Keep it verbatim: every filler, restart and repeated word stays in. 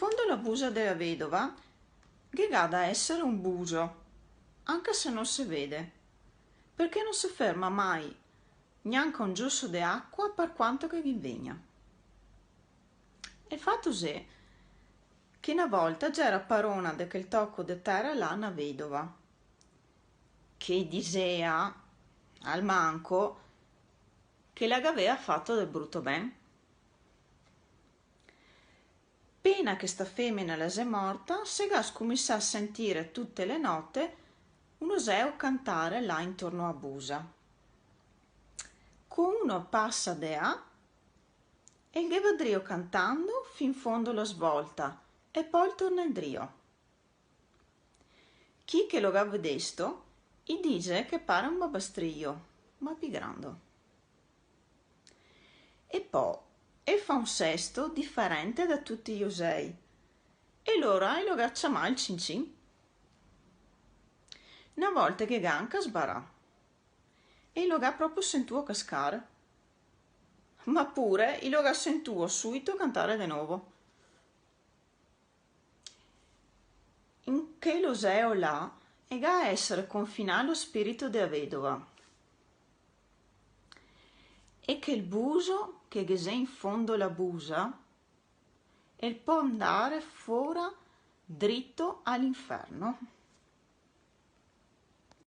Fondo la busa de la vedova ghe ga da esare un buso, anca se no se vede, parché no se ferma mai gnanca un gioso de acua, par quanto che ghin vegna. El fato xe che na volta gera parona de quel toco de tera là na vedova, che i disea, almanco, che la gavea fato del bruto ben. Pena che sta femena la xe morta, se ga scuminsà a sentire tute le note un oseo cantare là intorno a busa. Co uno pasa de là, el ghe va drio cantando fin fondo la svolta e po el torna indrio. Chi che lo ga vedesto, i dixe che pare un babastrio, ma pi grando. E po el fa un sesto diferente da tuti i osei, e lora i lo ga ciamà el Cincin. Na volta che ga anca sbarà, e i lo ga proprio sentuo cascare, ma pure i lo ga sentuo suito cantare de novo. In quel oseo là e ga a esare confinà lo spirito de la vedova. E quel buso che ghe xe in fondo la busa, el po ndare fora drito a l'inferno.